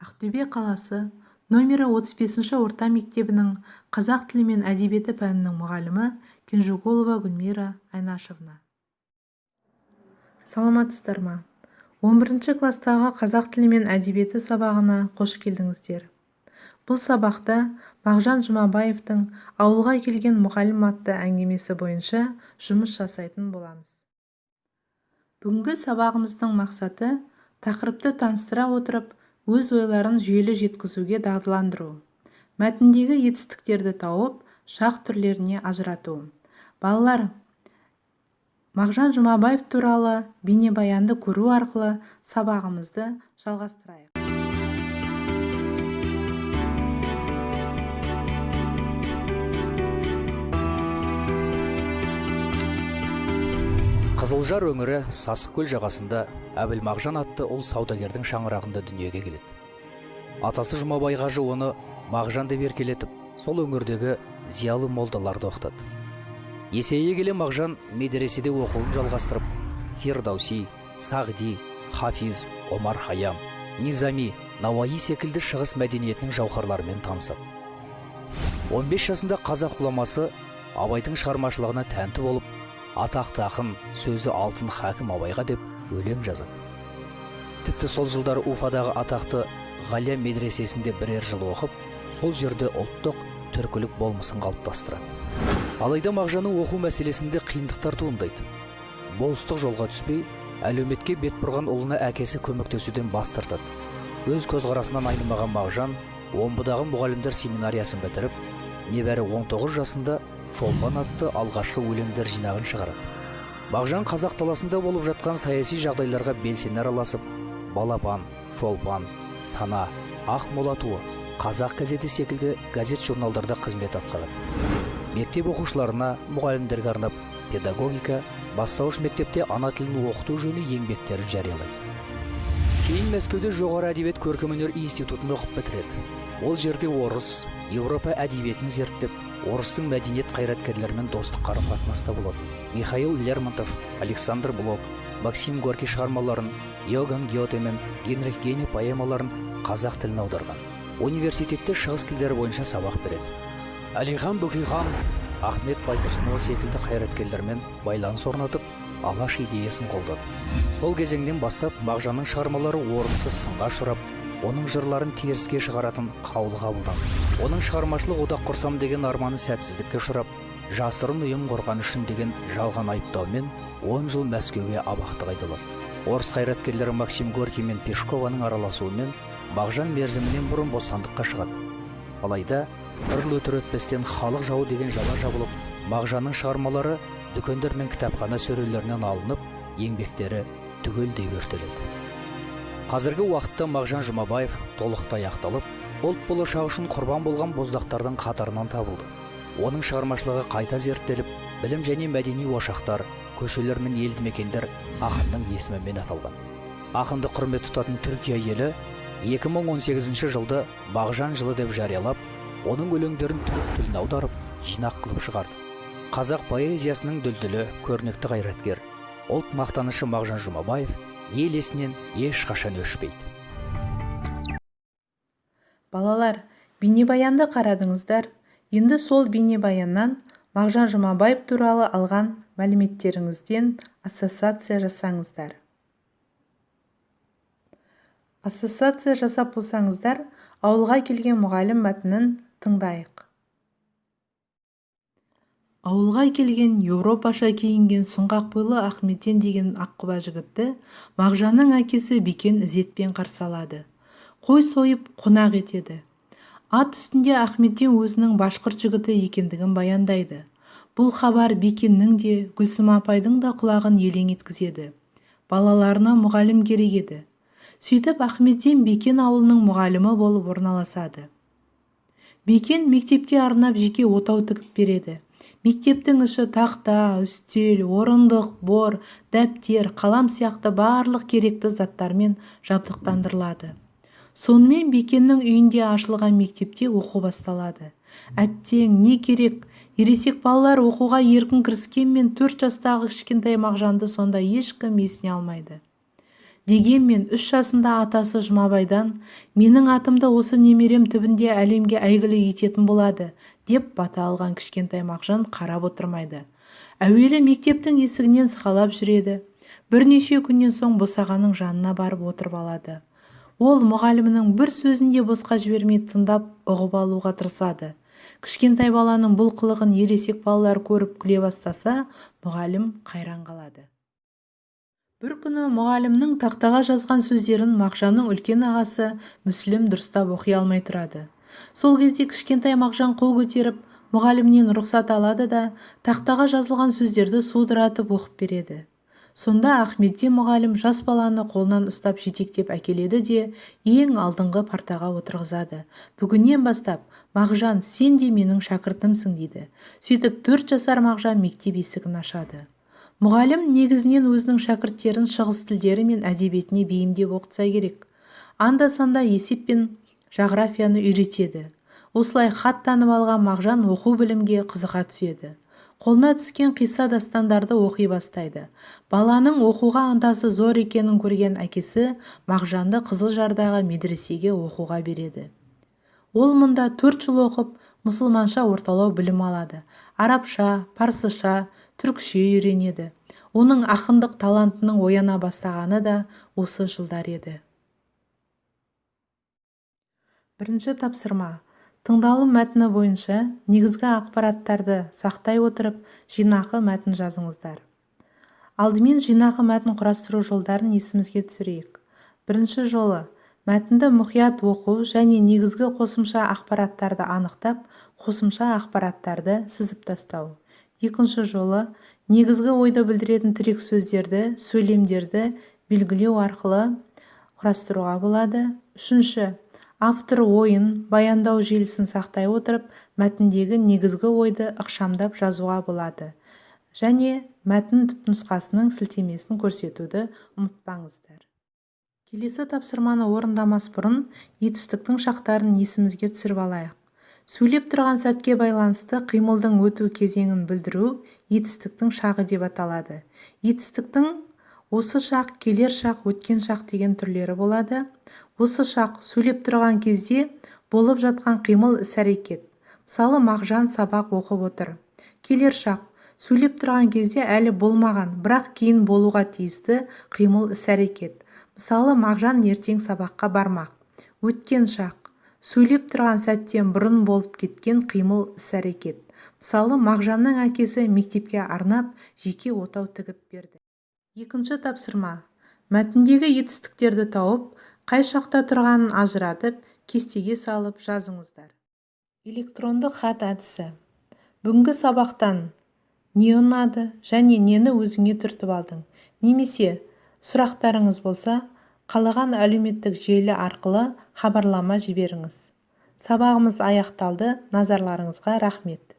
Ақтөбе қаласы нөмірі 35-ші орта мектебінің қазақ тілі мен әдебиеті пәнінің мұғалімі Кенжеғұлова Гүлмира Айнашевна. Саламатсыздар ма? 11 класстағы қазақ тілі мен әдебиеті сабағына қош келдіңіздер. Бұл сабақта Мағжан Жұмабаевтың «Ауылға келген мұғалім» атты әңгімесі бойынша жұмыс жасайтын боламыз. Бүгінгі сабағымыздың мақсаты: тақырыпты таныстыра отырып, өз ойларын жүйелі жеткізуге дағдыландыру, мәтіндегі етістіктерді тауып, шақ түрлеріне ажырату. Балалар, Мағжан Жұмабаев туралы бейнебаянды көру арқылы сабағымызды жалғастырайық. Қызылжар өңірі Сасықкөл жағасында Әбілмағжан атты ұл саудагердің шаңырағында дүниеге келеді. Атасы Жұмабай қажы оны Мағжан деп еркелетіп, сол өңірдегі зиялы молдаларды оқытады. Есейе келе Мағжан медреседе оқуын жалғастырып, Фирдауси, Сағди, Хафиз, Омар Хаям, Низами, Науаи секілді шығыс мәдениетінің жауһарларымен танысады. 15 жасында қазақ ғұламасы Абайдың шығармашылығына тәнті болып, атақты ақын сөзі алтын хакім Абайға деп өлең жазады. Тіпті сол жылдары Уфадағы атақты Ғалия медресесінде бірер жыл оқып, сол жерде ұлттық түркілік болмысын қалыптастырады. Алайда Мағжанның оқу мәселесінде қиындықтар туындайды. Болыстық жолға түспей, әлеуметке бет бұрған ұлына әкесі көмектесуден бас тартады. Өз көзқарасынан айнымаған Мағжан Омбыдағы мұғалімдер семинариясын бітіріп, небәрі 19 жасында «Шолпан» атты алғашқы өлеңдер жинағын шығарады. Мағжан қазақ даласында болып жатқан саяси жағдайларға белсене араласып, «Балапан», «Шолпан», «Сана», «Ақмола туы», «Қазақ газеті» секілді газет-журналдарда қызмет атқарады. Мектеп оқушыларына, мұғалімдерге арнап педагогика, бастауыш мектепте ана тілін оқыту жөнінде еңбектерін жариялайды. Кейін Мәскеуде жоғары әдебиет көркемөнер институтын оқып бітіреді. Ол жерде орыс, Еуропа әдебиетін зерттеп, орыстың мәдениет қайраткерлерімен достық қарым-қатынаста болады. Михаил Лермонтов, Александр Блок, Максим Горький шығармаларын, Иоганн Гёте мен Генрих Гейне поэмаларын қазақ тіліне аударған. Университетте шығыс тілдері бойынша сабақ береді. Әлихан Бөкейхан, Ахмет Байтұрсынұлы секілді қайраткерлермен байланыс орнатып, Алаш идеясын қолдады. Сол кезеңнен бастап Мағжанның шығармалары орынсыз сынға ұшырап, оның жырларын теріске шығаратын қаулы қабылданды. Оның шығармашылық одақ құрсам деген арманы сәтсіздікке ұшырап, жасырын ұйым құрған үшін деген жалған айыптаумен 10 жыл Мәскеуге абақтыға айдалады. Орыс қайраткерлері Максим Горький мен Пешкованың араласуымен Мағжан мерзімінен бұрын бостандыққа шығады. Алайда бір жыл өтер өтпестен халық жауы деген жала жабылып, Мағжанның шығармалары дүкендер мен кітапхана сөрелерінен алынып, еңбектері түгелдей өртеледі. Қазіргі уақытта Мағжан Жұмабаев толықтай ақталып, ұлт болашағы үшін құрбан болған боздақтардың қатарынан табылды. Оның шығармашылығы қайта зерттеліп, білім және мәдени ошақтар, көшелер мен елді мекендер ақынның есімімен аталған. Ақынды құрмет тұтатын Түркия елі 2018 жылды Мағжан жылы деп жариялап, оның өлеңдерін түрік тіліне аударып, жинақ қылып шығарды. Қазақ поэзиясының дүлдүлі, көрнекті қайраткер, ұлт мақтанышы Мағжан Жұмабаев ел есінен ешқашан өшпейді. Балалар, бейнебаянды қарадыңыздар. Енді сол бейнебаяннан Мағжан Жұмабаев туралы алған мәліметтеріңізден ассоциация жасаңыздар. Ассоциация жасап болсаңыздар, «Ауылға келген мұғалім» мәтінін тыңдайық. Ауылға келген еуропаша киінген сұңғақ бойлы Ахметжан деген аққұба жігітті Мағжанның әкесі Бекен ізетпен қарсы алады. Қой сойып, қонақ етеді. Ат үстінде Ахметжан өзінің башқұрт жігіті екендігін баяндайды. Бұл хабар Бекеннің де, Гүлсім апайдың да құлағын елең еткізеді. Балаларына мұғалім керек еді. Сөйтіп Ахметжан Бекен ауылының мұғалімі болып орналасады. Бекен мектепке арнап жеке отау тігіп береді. Мектептің іші тақта, үстел, орындық, бор, дәптер, қалам сияқты барлық керекті заттармен жабдықтандырылады. Сонымен Бекеннің үйінде ашылған мектепте оқу басталады. Әттең, не керек, ересек балалар оқуға еркін кіріскенмен 4 жастағы кішкентай Мағжанды сонда ешкім есіне алмайды. Дегенмен 3 жасында атасы Жұмабайдан «Менің атымды осы немерем түбінде әлемге әйгілі ететін болады» деп бата алған кішкентай Мағжан қарап отырмайды. Әуелі мектептің есігінен сығалап жүреді. Бірнеше күннен соң босағаның жанына барып отырып алады. Ол мұғалімінің бір сөзін де босқа жібермей тыңдап ұғып алуға тырысады. Кішкентай баланың бұл қылығын ересек балалар көріп күле бастаса, мұғалім қайран қалады. Бір күні мұғалімнің тақтаға жазған сөздерін Мағжанның үлкен ағасы Мүсілім дұрыстап оқи алмай тұрады. Сол кезде кішкентай Мағжан қол көтеріп, мұғалімнен рұқсат алады да, тақтаға жазылған сөздерді судыратып оқып береді. Сонда Ахметдин мұғалім жас баланы қолынан ұстап жетектеп әкеледі де, ең алдыңғы партаға отырғызады. Бүгіннен бастап, Мағжан, сен де менің шәкіртімсің дейді. Сөйтіп 4 жасар Мағжан мектеп есігін ашады. Мұғалім негізінен өзінің шәкірттерін шығыс тілдері мен әдебиетіне бейімдеп оқытса керек. Анда-санда есеп пен жағрафияны үйретеді. Осылай хат танып алған Мағжан оқу білімге қызыға түседі. Қолына түскен қисса дастандарды оқи бастайды. Баланың оқуға ынтасы зор екенін көрген әкесі Мағжанды Қызылжардағы медресеге оқуға береді. Ол мұнда 4 жыл оқып, мұсылманша орталау білім алады. Арабша, парсыша, түркше үйренеді. Оның ақындық талантының ояна бастағаны да осы жылдар еді. Бірінші тапсырма. Тыңдалым мәтіні бойынша негізгі ақпараттарды сақтай отырып, жинақы мәтін жазыңыздар. Алдымен жинақы мәтін құрастыру жолдарын есімізге түсірейік. Бірінші жолы мәтінді мұқият оқу және негізгі қосымша ақпараттарды анықтап, қосымша ақпараттарды сызып тастау. Екінші жолы негізгі ойды білдіретін тірек сөздерді, сөйлемдерді белгілеу арқылы құрастыруға болады. Үшінші, автор ойын баяндау желісін сақтай отырып, мәтіндегі негізгі ойды ықшамдап жазуға болады. Және мәтін түпнұсқасының сілтемесін көрсетуді ұмытпаңыздар. Келесі тапсырманы орындамас бұрын етістіктің шақтарын есімізге түсіріп алайық. Сөйлеп тұрған сәтке байланысты қимылдың өту кезеңін білдіру етістіктің шағы деп аталады. Етістіктің осы шақ, келер шақ, өткен шақ деген түрлері болады. Осы шақ сөйлеп тұрған кезде болып жатқан қимыл іс-әрекет. Мысалы, Мағжан сабақ оқып отыр. Келер шақ сөйлеп тұрған кезде әлі болмаған, бірақ кейін болуға тиісті қимыл іс-әрекет. Мысалы, Мағжан ертең сабаққа бармақ. Өткен шақ сөйлеп тұрған сәттен бұрын болып кеткен қимыл іс-әрекет. Мысалы, Мағжанның әкесі мектепке арнап жеке отау тігіп берді. Екінші тапсырма. Мәтіндегі етістіктерді тауып, қай шақта тұрғанын ажыратып, кестеге салып жазыңыздар. Электрондық хат әдісі. Бүгінгі сабақтан не ұнады және нені өзіңе түртіп алдың? Немесе сұрақтарыңыз болса, қалаған әлеуметтік желі арқылы хабарлама жіберіңіз. Сабағымыз аяқталды. Назарларыңызға рахмет.